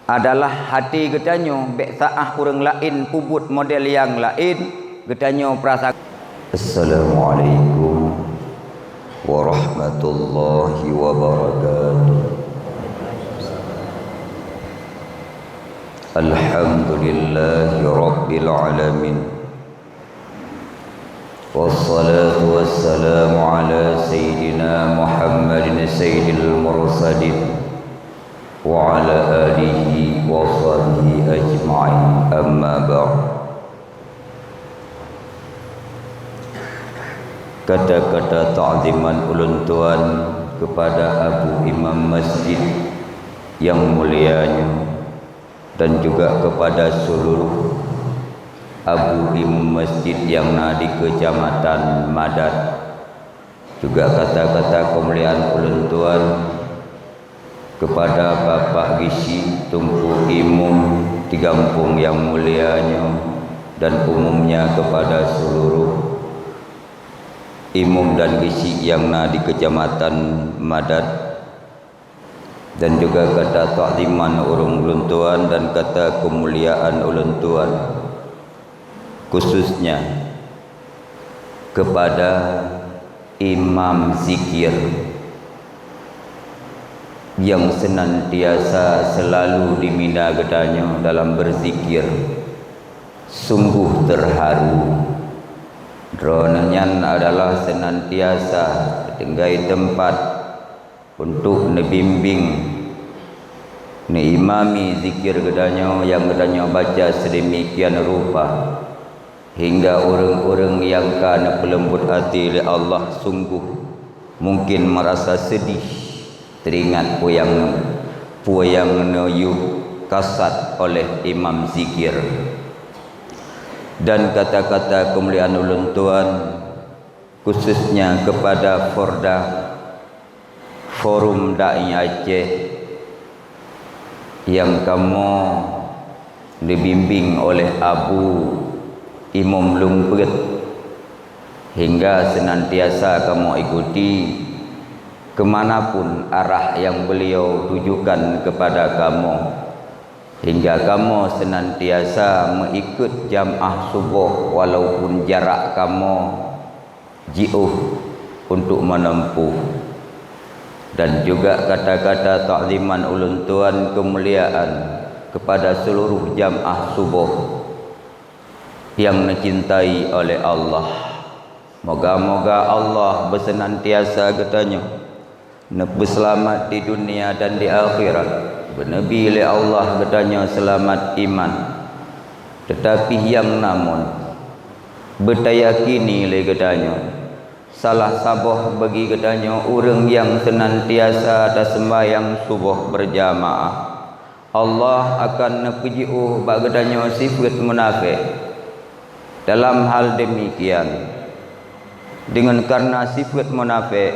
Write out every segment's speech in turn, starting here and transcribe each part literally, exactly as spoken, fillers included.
adalah hati geutanyoe bék saah ureuëng laén peubuet model nyang laén, geutanyoe peurasa. Assalamualaikum warahmatullahi wabarakatuh. Alhamdulillahi rabbil alamin. Wassalatu wassalamu ala sayyidina Muhammadin sayyidil mursalin wa ala alihi wa sahbihi ajma'in, amma ba'd. Kata-kata ta'ziman ulôn tuan kepada Abu Imam Masjid yang mulia nyoe dan juga kepada seluruh Abu Imam Masjid yang na di Kecamatan Madat. Juga kata-kata kemuliaan ulôn tuan kepada Bapak Gisi, Teungku Imum di gampông yang mulia nyoe, dan umumnya kepada seluruh imum dan gisi yang na di Kecamatan Madat. Dan juga kata takziman ureuëng ulôn tuan dan kata kemuliaan ulôn tuan, khususnya kepada imam zikir yang senantiasa selalu dimina geutanyoe dalam berzikir. Sungguh terharu. Droeneuh nyan adalah senantiasa tinggai teumpat untuk neubimbing, neuimami zikir geutanyoe nyang geutanyoe baca sedemikian rupa, hingga ureuëng-ureuëng nyang ka neupeuleumbot até lé Allah sungguh mungkin meurasa seudih teuringat peue nyang, peue nyang neuyue kasat oleh imam zikir. Dan kata-kata kemuliaan ulôn tuan, khususnya kepada Forda, Forum Dai Aceh, yang kamoe dibimbing oleh Abu Imum Lumpet, hingga senantiasa kamoe ikuti ke mana pun arah yang beliau tujukan kepada kamoe, hingga kamoe senantiasa meuikot jamaah suboh walaupun jarak kamoe jiôh untuk menempuh. Dan juga kata-kata takziman ulôn tuan kemuliaan kepada seluruh jamaah suboh yang neucintai oleh Allah. Moga-moga Allah beusenantiasa geutanyoe neupeuseulamat di dunia dan di akhirat, beuneubi lé Allah geutanyoe seulamat iman. Teutapi nyang namun beutayakini lé geutanyoe, salah saboh bagi geutanyoe ureuëng nyang seunantiasa taseumbahyang suboh beurjamaah, Allah akan neupeujiôh bak geutanyoe sifeuet munafék. Dalam hal deumikian, deungon kareuna sifeuet munafék,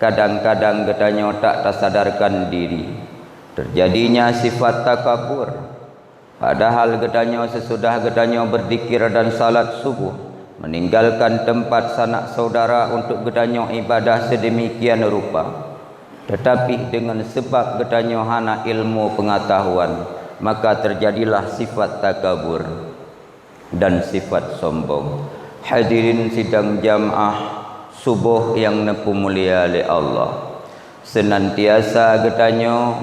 kadang-kadang geutanyoe tak tasadarkan diri, teujadinya sifat takabur. Padahal geutanyoe seusudah geutanyoe beuzikir dan salat suboh, meuninggalkan teumpat sanak syedara untuk geutanyoe ibadah seudeumikian rupa, teutapi deungon seubab geutanyoe hana ilmu peungeutahuan, maka teujadilah sifat takabur dan sifat sombong. Hadirin sidang jamaah suboh nyang neupeumulia lé Allah, seunantiasa geutanyoe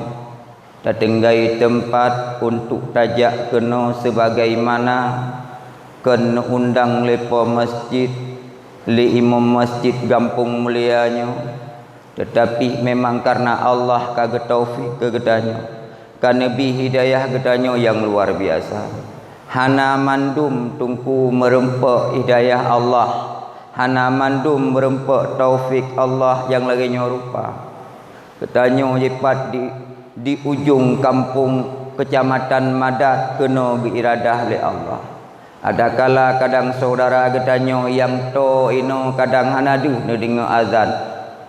tatinggai teumpat untuk tajak keunoe seubagaimana kon neuundang lé po masjid, lé imum masjid gampông mulia nyoe. Teutapi memang kareuna Allah ka geutaufik keu geutanyoe, ka neubri hidayah geutanyoe nyang luar biasa. Hana mandum teungku meurumpok hidayah Allah, hana mandum meurumpok taufik Allah nyang lagée nyoe rupa. Geutanyoe jipat di, di ujong kampông Keucamatan Madat keunoe geuiradah lé Allah. Adakala kadang syedara geutanyoe nyang toe inoe kadang hana deuh neudeungoe azan,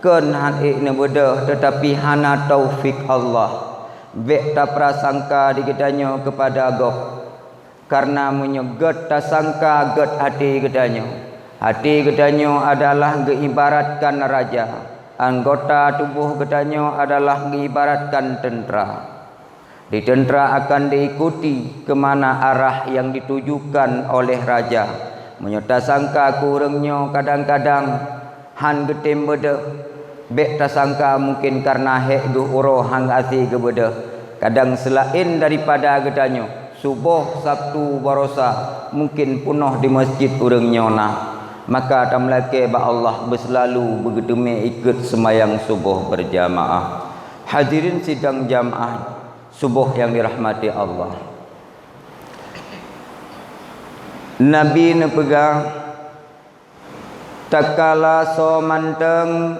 kon han ék neubeudôh, teutapi hana taufik Allah. Bék taprasangka di geutanyoe keupada gob. Kareuna meunyoe gét tasangka gét até geutanyoe, até geutanyoe adalah geuibaratkan raja, anggota tuboh geutanyoe adalah geuibaratkan teuntra. Di teuntra akan diikuti ke mana arah yang ditujukan oleh raja. Meunyoe tasangka keu ureuëng nyoe kadang-kadang han geutem beudeuh, bék tasangka mungken kareuna hék geuh uroe han asie geubeudeuh. Kadang seulaén daripada geutanyoe, suboh Sabtu barosa mungken peunoh di masjid ureuëng nyoe na. Maka tameulakée bak Allah beuseulalu beugeuteumé ikot seumayang suboh beurjamaah. Hadirin sidang jamaah suboh nyang dirahmati Allah. Nabi neupeugah, takala soe mantong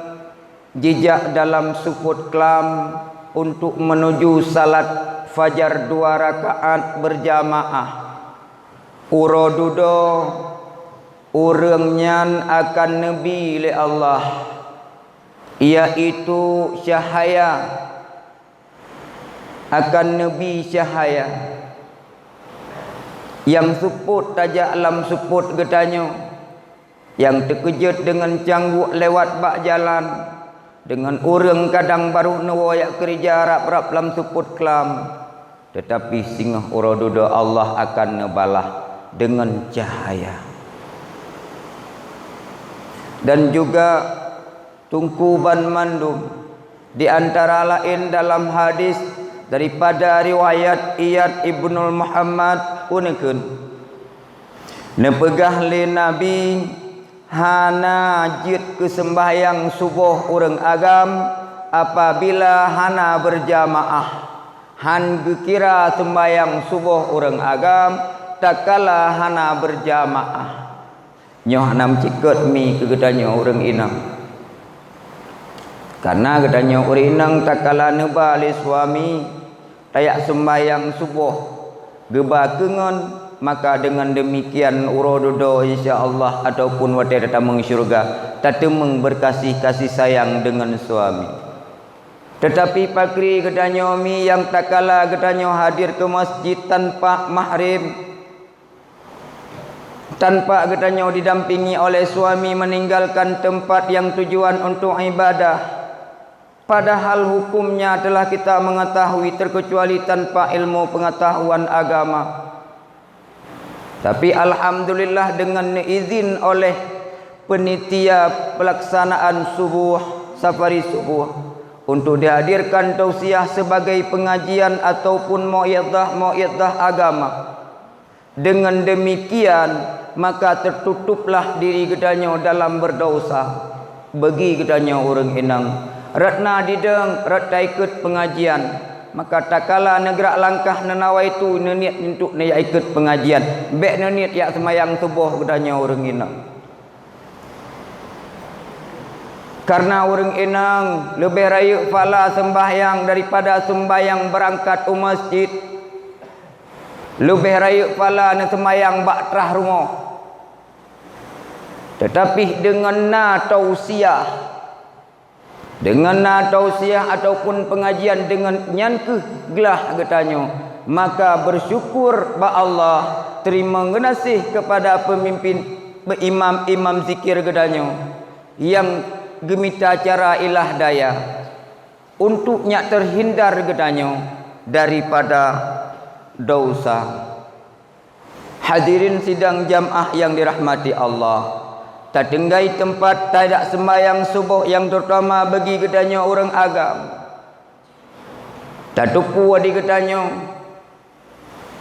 jijak dalam supôt klam untuk meunuju salat fajar dua rakaat beurjamaah, uroe dudoe ureuëng nyan akan neubi lé Allah, yaitu cahya, akan neubi cahya. Nyang seupôt tajak lam seupôt geutanyoe, nyang teukeujot deungon cangguek lewat bak jalan, deungon ureuëng kadang barô neuwoe jak keurija rab-rab lam seupôt klam, teutapi singoh uroe dudoe Allah akan neubalah deungon cahya. Dan juga Teungku banmandum, di antara laén dalam hadis daripada riwayat Iyad ibnul Muhammad uneukheun, neupeugah lé Nabi, hana jeuet keu seumbahyang suboh ureuëng agam apabila hana beurjamaah. Han geukira seumbahyang suboh ureuëng agam takala hana beurjamaah. Nyoe hana meucikot mi keu geutanyoe ureuëng inong. Kareuna geutanyoe ureuëng inong takala neuba lé suami tajak seumbahyang suboh geuba keu ngon, maka deungon deumikian uroe dudoe insya Allah ataupun watée tatamong syeuruga tateumeung beurkasih kasih sayang deungon suami. Teutapi pakri geutanyoe mi nyang takala geutanyoe hadir keu masjid tanpa mahrém, tanpa geutanyoe didampingi oleh suami meninggalkan tempat yang tujuan untuk ibadah, padahal hukumnya telah kita mengetahui terkecuali tanpa ilmu pengetahuan agama. Tapi alhamdulillah dengan izin oleh penitia pelaksanaan subuh, safari subuh, untuk dihadirkan tausiah sebagai pengajian ataupun mau'izah-mau'izah agama. Deungon deumikian, maka teututuplah diri geutanyoe dalam beudesya. Beugi geutanyoe ureuëng inong, rot na didong, rot taikot peungajian, maka takala neugrak langkah neunawaitu neuniet untuk neujak ikot peungajian, bék neuniet jak seumayang suboh geutanyoe ureuëng inong. Kareuna ureuëng inong leubeh rayeuk phala seumbahyang daripada seumbahyang beurangkat u masjid. Leubeh rayeuk phala neuseumayang bak trah rumoh. Teutapi deungon na tausiah, deungon na tausiah ataupun peungajian deungon nyan kheueh glah geutanyoe, maka beusyukur bak Allah, teurimong geunaséh keupada peumimpén, imam-imam zikir geutanyoe nyang geumita cara ilah daya. Untuk nyak teuhindar geutanyoe daripada desya. Hadirin sidang jamaah nyang dirahmati Allah, tatinggai teumpat tajak seumayang suboh nyang teurutama bagi geutanyoe ureuëng agam. Tateupeue di geutanyoe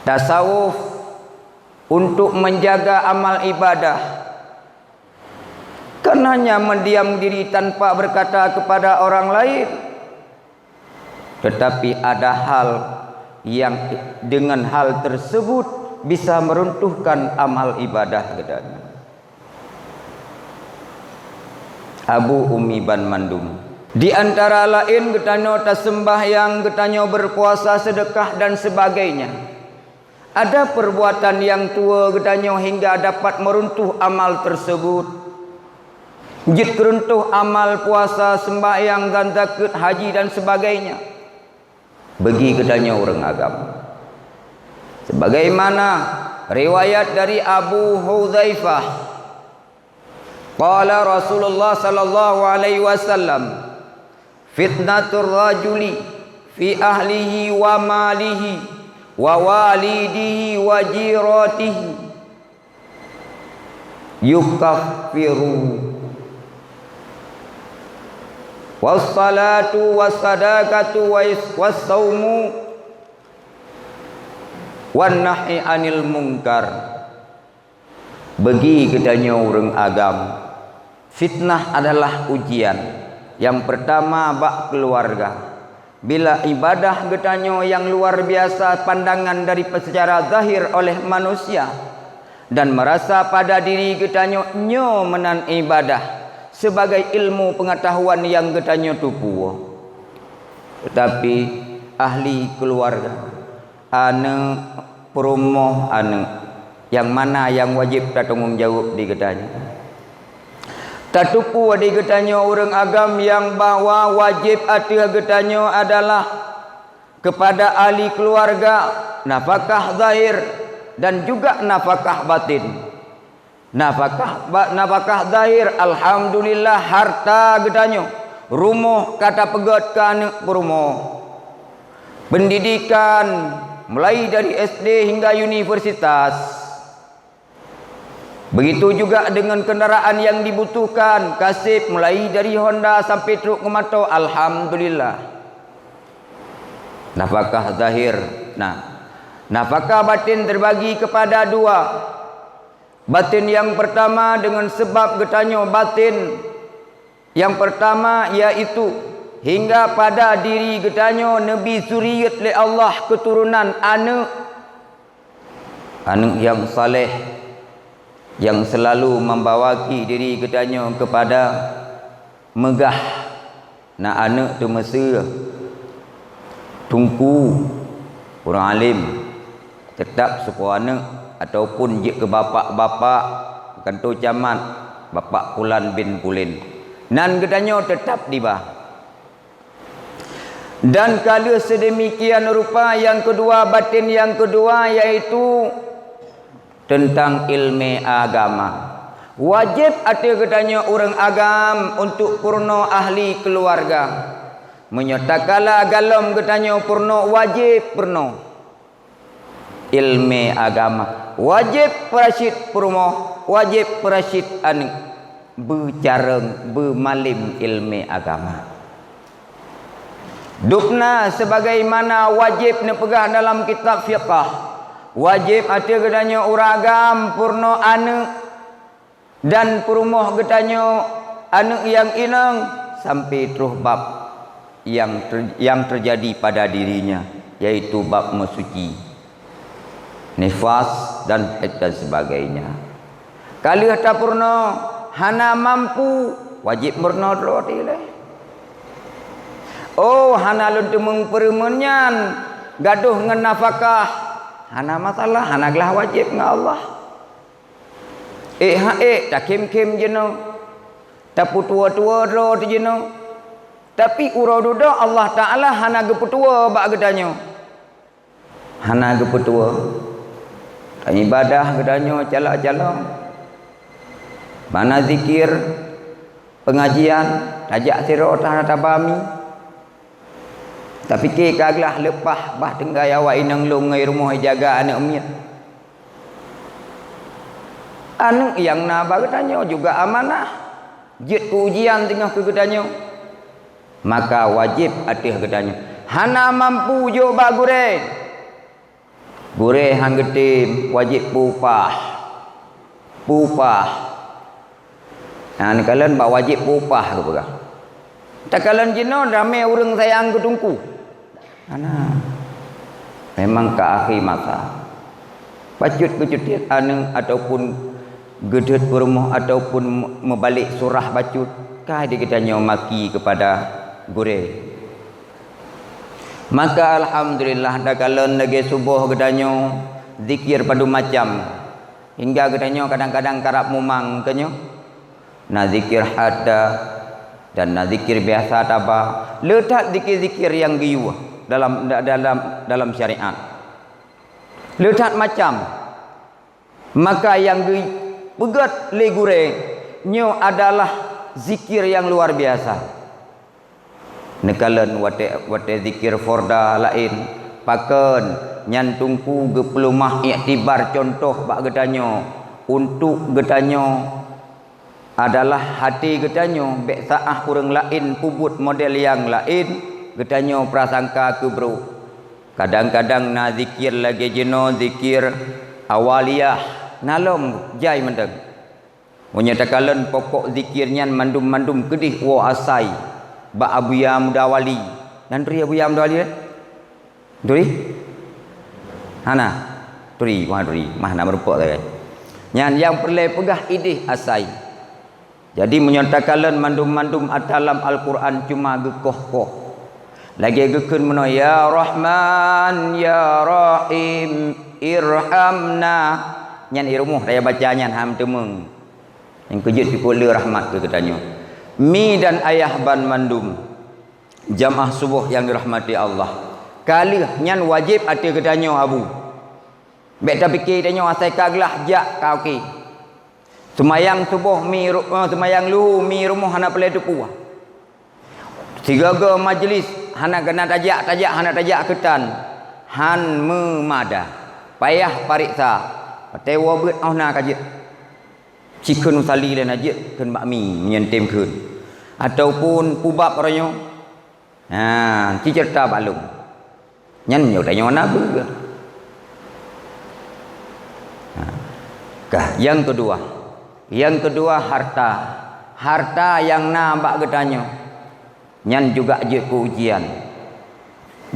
tasawuf untuk menjaga amal ibadah. Kon hanya mendiam diri tanpa berkata kepada orang lain, tetapi ada hal yang dengan hal tersebut bisa meruntuhkan amal ibadah geutanyoe. Abu Umi banmandum. Di antara laén geutanyoe taseumbahyang, geutanyoe berpuasa, sedekah dan sebagainya. Ada perbuatan yang tuwoe geutanyoe hingga dapat meruntuh amal tersebut. Jeuet keuruntuh amal puasa, sembahyang dan zakeuet, haji dan sebagainya. Bagi geutanyoe ureuëng agam. Sebagaimana riwayat dari Abu Hudzaifah, qala Rasulullah sallallahu alaihi wasallam, "Fitnatur rajuli fi ahlihi wa malihi wa walidihi wa jiratihi yukaffiru. Wassalatu wassadaqatu wa is-, wassaumu wan nahyi anil munkar. Bagi geutanyoe ureuëng agam, fitnah adalah ujian. Yang pertama bak keluarga. Bila ibadah geutanyoe yang luar biasa pandangan dari secara zahir oleh manusia, dan merasa pada diri geutanyoe nyoe meunan ibadah sebagai ilmu pengetahuan yang geutanyoe tupu. Tetapi ahli keluarga, aneuëk, peurumoh aneuëk, nyang mana nyang wajéb tatanggong jaweueb di geutanyoe? Tatupu di geutanyoe ureuëng agam nyang bahwa wajéb ateueh geutanyoe adalah kepada ahli keluarga, nafakah zahir dan juga nafakah batin. Nafakah ba-, nafakah zahir, alhamdulillah, harta geutanyoe, rumoh ka tapeugét keu aneuëk peurumoh. Pendidikan, mulai dari S D hingga universitas. Begitu juga dengan kendaraan yang dibutuhkan, kaseb, mulai dari Honda sampai truk keu moto, alhamdulillah. Nafakah zahir. Nah, nafakah batin terbagi kepada dua. Batin yang pertama dengan sebab geutanyoe batin. Yang pertama yaitu hingga pada diri geutanyoe neubi zuriet lé Allah keuturonan aneuëk, aneuëk nyang saleh, nyang selalu membawaki diri geutanyoe kepada meugah. Na aneuëk teumeuseu, teungku, ureuëng além, teutab seupôt aneuëk ataupun jeuet keu bapak-bapak, kanto camat, bapak pulan bin pulan. Nan geutanyoe teutab diba. Dan ka lheueh seudeumikian rupa nyang keudua, batin nyang keudua, yaitu teuntang iéleumé agama. Wajéb ateueh geutanyoe ureuëng agam untuk peurunoe ahli keuluwarga. Meunyoe takala galom geutanyoe peurunoe, wajéb peurunoe iéleumé agama. Wajéb peurasyid peurumoh, wajéb peurasyid aneuëk beucarông beumalém iéleumé agama. Dubna sebagaimana wajéb neupeugah dalam kitab fiqah, wajéb ateueh geutanyoe ureuëng agam peurunoe aneuëk dan peurumoh geutanyoe aneuëk nyang inong sampai troh bab nyang ter-, nyang teujadi pada dirinya, yaitu bab meusuci, nifas, dan haid dan sebagainya. Ka lheueh tapeurunoe hana mampu, wajéb meurunoe droe dilée. Oh, hana lôn teumeung peureumeun nyan, gadôh ngon nafakah, hana masalah, hana glah wajéb ngon Allah. Ék ha ék, takhém-khém jinoe, tapeutuwoe-tuwoe droe jinoe. Tapi uroe dudoe Allah Taala hana geupeutuwoe bak geutanyoe. Hana geupeutuwoe. Ibadah geutanyoe calak-calak. Mana zikir, peungajian, tajak sidroe hana tabami. Tapike ka glah leupah bah tinggai awak inong lôn ngon rumoh ijaga aneuëk miet. Aneuëk nyang na bak geutanyoe juga amanah, jeuet keu ujian teungoh keu geutanyoe. Maka wajéb ateueh geutanyoe. Hana mampu jok bak gurée. Gurée han geutem, wajéb peupah. Peupah. Nah, neukalon bak wajéb peupah geupeugah. Takalon jinoe ramé ureuëng sayang keu teungku. Hana. Memang ka akhé masa. Bacut geucutiet aneuëk ataupun geudeuet peurumoh ataupun meubalek surah bacut, ka di geutanyoe maki keupada gurée. Maka alhamdulillah, takalon lagée suboh geutanyoe zikir padum macam. Hingga geutanyoe kadang-kadang karab mumang keunyoe. Na zikir hada dan na zikir biasa taba. Le that zikir-zikir nyang geuyue dalam, da-, dalam, dalam syariat. Le that macam. Maka nyang geupeugét lé gurée nyoe adalah zikir nyang luar biasa. Neukalon watée, watée zikir farda laén, pakon nyan Teungku geupeuleumah iktibar cuntoh bak geutanyoe, untuk geutanyoe adalah hati geutanyoe bék saah ureuëng laén peubuet model nyang laén, geutanyoe prasangka keu brok. Kadang-kadang na zikir lagée jinoe zikir awaliyah, na lom jai mantong. Meunyoe takalon pokok zikir nyan mandum-mandum keudeh woe asai bak Abuya Mudawali. Nan turi Abuya Mudawali, eh? Turi? Hana. Turi, wah turi. Mah na meureumpok sagai. Nyan nyang peureulée peugah ideh asai. Jadi meunyoe takalon mandum-mandum ata lam Al-Qur'an cuma geukoh-koh. Lagée geukheun meunoe, "Ya Rahman, ya Rahim, irhamna." Nyan i rumoh daya baca nyan ham teumeung. Nyang keujeuet peukoh le rahmat keu geutanyoe. Mi dan ayah banmandum. Jamaah suboh nyang dirahmati Allah. Ka lheueh nyan wajéb ateueh geutanyoe abu. Bék tapike tanyoe asai ka glah jak ka oke. Seumayang suboh mi ru-, eh, seumayang luhu mi rumoh hana peureulée teupeue. Sigoe-goe majlis hana keunan tajak, tajak hana tajak keutan. Han meumada. Payah pareksa. Watée woe beuet óh na ka jeuet. Ci kheun usali lé na jeuet kheun bak mi meunyoe tem kheun. Ataupun pubab uroe nyoe. Ha, ci ceurita bak lôn. Nyan nyoe tanyoe na beuet. Ha. Kah, nyang keudua. Nyang keudua harta. Harta nyang na bak geutanyoe. Nyan juga jeuet keu ujian.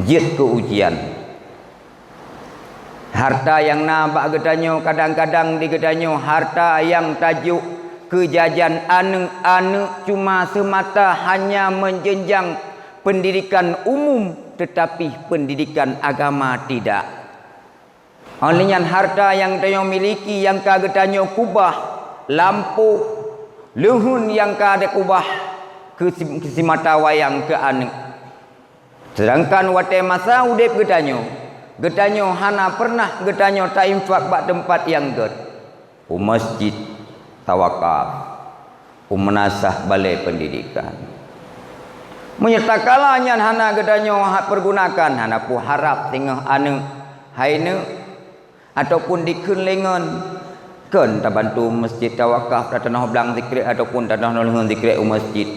Jeuet keu ujian. Harta nyang na bak geutanyoe kadang-kadang di geutanyoe harta nyang tajok keu jajan aneuëk-aneuëk cuma seumata hanya menjenjang pendidikan umum, tetapi pendidikan agama tidak. Óh lheueh nyan harta nyang tanyoe miliki nyang ka geutanyoe kubah, lampôh, leuheun nyang ka geutanyoe kubah keu si-, keu simata wayang keu aneuëk. Seudangkan watée masa udeb geutanyoe, geutanyoe hana peureunah geutanyoe tainfak bak teumpat nyang gét. U masjid tawakaf, u meunasah balée pendidikan. Meunyoe takala nyan hana geutanyoe ha-, pergunakan, hana peue harab singoh aneuëk, hai neuëk, ataupun dikheun lé ngon, kon tabantu masjid tawakaf, tatanoh blang sikrek ataupun tatanoh leuheun sikrek u masjid.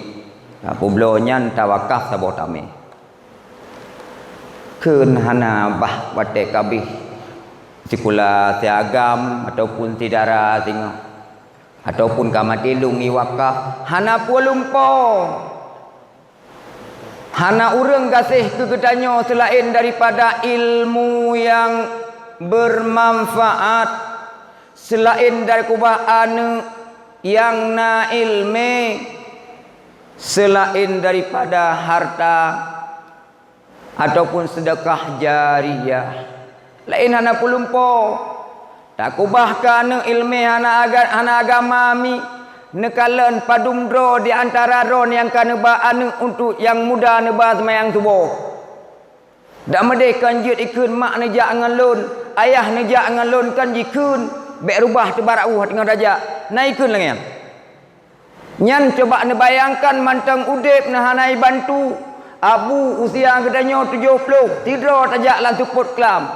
Nah, peubloe nyan tawakaf saboh tameh. Kheun hana bah watée ka abéh sikula siagam ataupun sidara singoh, ataupun ka maté lôn iwakaf, hana peue lumpoe. Hana ureuëng gaséh keu geutanyoe seulaén daripada ilmu nyang beumanfaat, seulaén dari kubah aneuëk nyang na iéleumé, seulaén daripada harta ataupun seudeukah jariyah. Laén hana peue lumpoe. Takubah keu aneuëk iéleumé hana aga-, hana agama mi, neukalon padum droe di antara droe nyang ka neuba aneuëk untuk nyang muda neuba seumayang suboh. Dak meudeh kon jeuet ikheun mak neujak ngon lôn, ayah neujak ngon lôn kon jikheun, bék rubah teubarah uh teungoh tajak, na ikheun lagée nyan. Nyan coba neubayangkan mantong udeb neuh hana ibantu, abu usia geutanyoe tujoh ploh, sidroe tajak lam seupôt klam.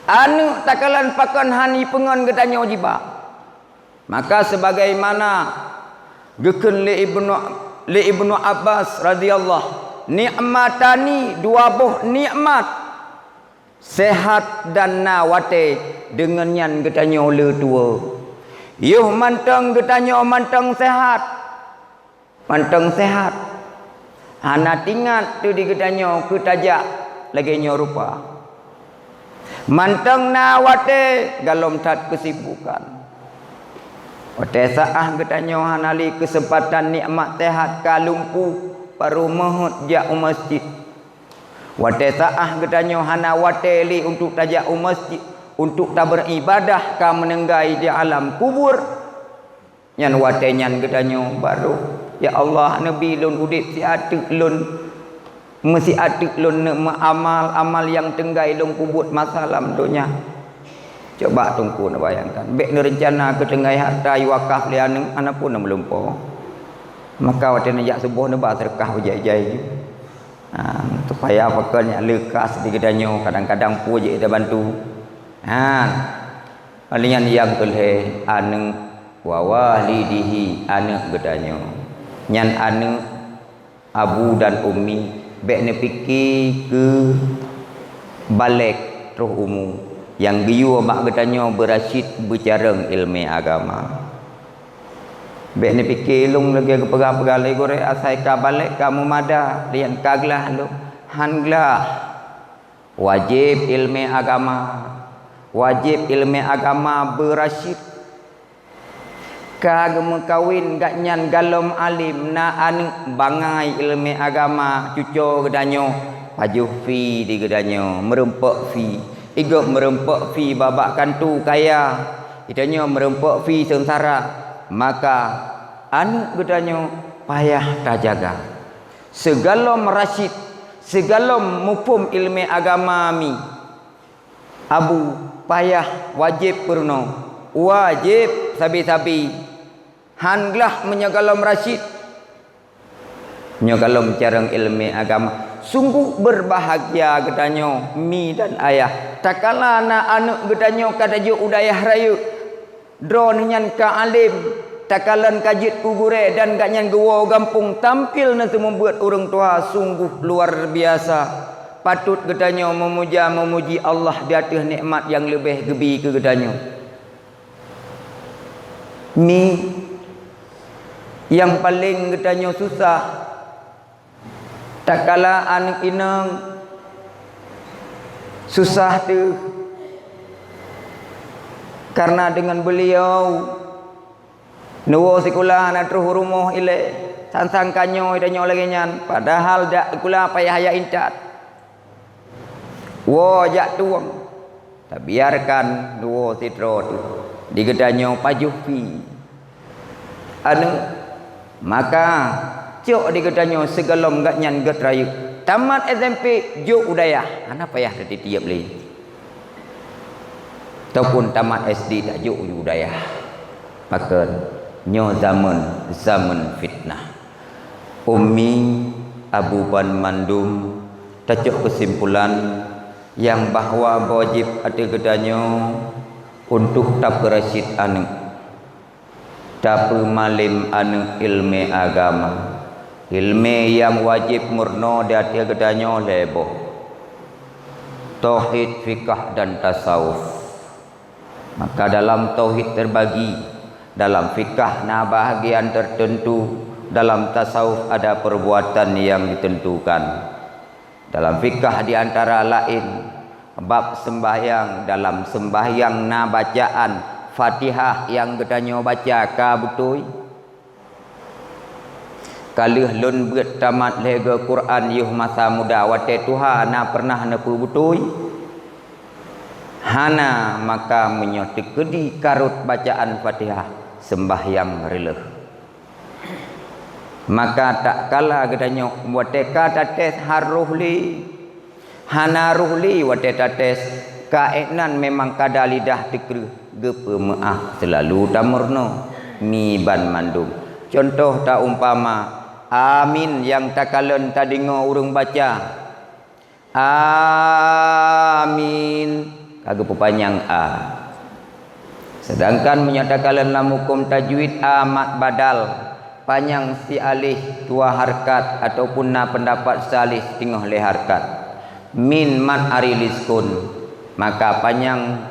Aneuëk takalon pakon han ipeungon geutanyoe jibak. Maka sebagaimana geukheun lé Ibnu, lé Ibnu Abbas radhiyallahu, "Nikmatani, dua boh nikmat, sehat dan na watée, deungon nyan geutanyoe le tuwoe." Yoh mantong geutanyoe mantong sehat. Mantong sehat. Hana tingat teu di geutanyoe keu tajak lagée nyoe rupa. Mantong na watée galom that keusibukan. Watée saah geutanyoe hana lé keuseumpatan nikmat sehat ka lumpuh, barô meuheuet jak u masjid. Watée saah geutanyoe hana watée lé untuk tajak u masjid, untuk tabeuribadah ka meuninggai di alam kubur. Nyan watée nyan geutanyoe barô, "Ya Allah, neubi lôn udeb siateuk lôn, meusiateuk lôn neuk meuamal-amal nyang tinggai lôn peubuet masa lam donya." Coba Teungku neubayangkan, bék neureuncana keu tinggai harta iwakaf lé aneuëk, hana peue na meulumpoe. Maka watée neujak suboh neuba seudeukah bajai-jai. Ha, supaya pakon nyang leukas di geutanyoe, kadang-kadang peue jeuet tabantu. Ha, nyan nyang keulhèe, aneuk, wa walidihi, aneuk geutanyoe. Nyan aneuk, abu dan ummi, bèk neupike keu balek troh umu, nyang geuyue bak geutanyoe beurasyid beucarông ileumèe agama. Bèk neupike lôn lagèe geupeugah-peugah lé gurèe, asai ka balek ka meumada, lian ka glah lôn, han glah. Wajéb ileumèe agama, wajéb ileumèe agama beurasyid. Ka geumeukawen gobnyan golom além, na aneuk, bangai ileumèe agama, cuco geutanyoe, pajoh fi di geutanyoe, meurumpok fi. Igob meurumpok fi babah kantô kaya, geutanyoe meurumpok fi seungsara. Maka aneuk geutanyoe payah tajaga. Sigohlom rasyid, sigohlom muphom ileumèe agama mi, abu, payah, wajéb peurunoe, wajéb sabe-sabe. Han glah meunyoe gohlom rasyid, nyoe gohlom carông ileumèe agama. Sungguh beurbahagia geutanyoe mi dan ayah, takala na aneuk geutanyoe ka tajok u dayah rayeuk. Droeneuh nyan ka além, takalon ka jeuet keu gurèe dan gobnyan geuwoe gampông tampil na seumeubeuet ureueng tuha, sungguh luar biasa. Patôt geutanyoe meumuja-meumuji Allah di ateueh nikmat nyang leubeh geubi keu geutanyoe. Mi, nyang paleng geutanyoe susah, takala aneuk inong susah teuh, kareuna deungon beuliau neuwoe sikula hana troh u rumoh ilèe, sang-sang ka nyoe tanyoe lagèe nyan, padahai dak sikula payah jak intat. Woe jak tueng, tabiarkan neuwoe sidroe teuh, di geutanyoe pajoh fi. Aneuk, maka cok di geutanyoe sigohlom gobnyan gèt rayeuk. Tamat S M P, jok u dayah, hana payah tatitiep lé. Ataupun tamat S D tajok u dayah. Pakon, nyoe zaman, zaman fitnah. Ummi, abu banmandum, tacok keusimpulan nyang bahwa wajéb ateueh geutanyoe untuk tapeurasyid aneuk, tapeumalém aneuk ileumèe agama. Ileumèe nyang wajéb meurunoe di ateueh geutanyoe lhèe boh, tauhid, fikah, dan tasawuf. Maka dalam tauhid terbagi, dalam fikah na bahagian tertentu, dalam tasawuf ada perbuatan yang ditentukan. Dalam fikah di antara laén bab sembahyang, dalam sembahyang na bacaan Fatihah nyang geutanyoe baca ka beutôi. Ka lheueh lôn beuet tamat lhèe goe Quran yoh masa muda, watèe tuha na peureunah neupeubeutôi? Hana, maka meunyoe teukeudi ka rhot bacaan Fatihah, seumbahyang reuloh. Maka tatkala geutanyoe watèe ka tates han rhoh lé, hana rhoh lé watèe tates, ka ék nan memang kada lidah teukreueh, geupeumeuáh seulalu tameurunoe mi banmandum. Cuntoh taumpama, amin nyang takalon tadeungoe ureuëng baca, amin, ka geupeupanyang a. Sedangkan meunyoe takalon lam huköm tajwid, a mad badal, panyang sialih dua hareukat ataupun na peundapat sialih teungoh lhèe hareukat. Min mad ari liskun, maka panyang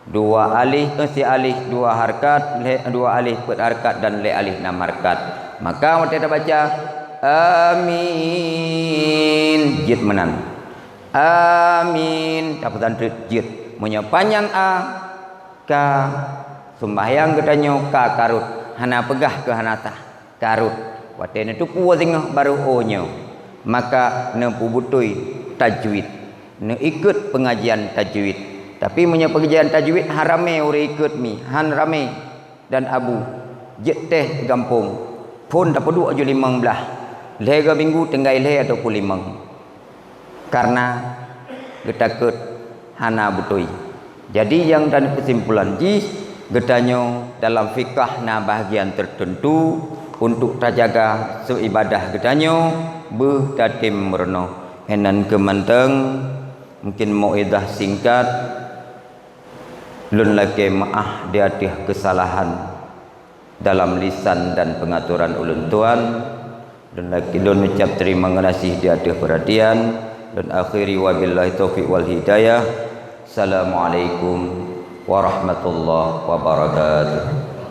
dua alih, eh, sialih dua hareukat, lhèe, dua alih peuet hareukat dan lhèe alih nam hareukat. Maka watèe tabaca, amin, jeuet meunan. Amin, tapeusan treuk jeuet. Meunyoe panyang a, ka seumbahyang geutanyoe ka karot, hana peugah keu hana sah, karot. Watèe neuteupeue singoh barô, oh nyoe, maka neupeubeutôi tajwid, neuikot peungajian tajwid. Tapi meunyoe peungajian tajwid han ramé ureuëng ikot mi, han ramé dan abu, jeuet teh gampông, phôn tapeuduek aju limong blaih, lhèe goe minggu tinggai lhèe ataupun limong. Kareuna geutakot hana beutôi. Jadi nyang dan keusimpulan jih, geutanyoe dalam fikah na bahagian tertentu untuk tajaga seuibadah geutanyoe, beuh tatem meurunoe. Inan keuh mantong, mungkin mau'izah singkat, lôn lakée meu'ah di ateueh keusalahan dalam lisan dan peungatoran ulôn tuan. Lôn lakée, lôn ucab teurimong geunaséh di ateueh peurhatian. Lôn akhiri, wabillahi taufiq wal hidayah. Assalamualaikum warahmatullahi wabarakatuh.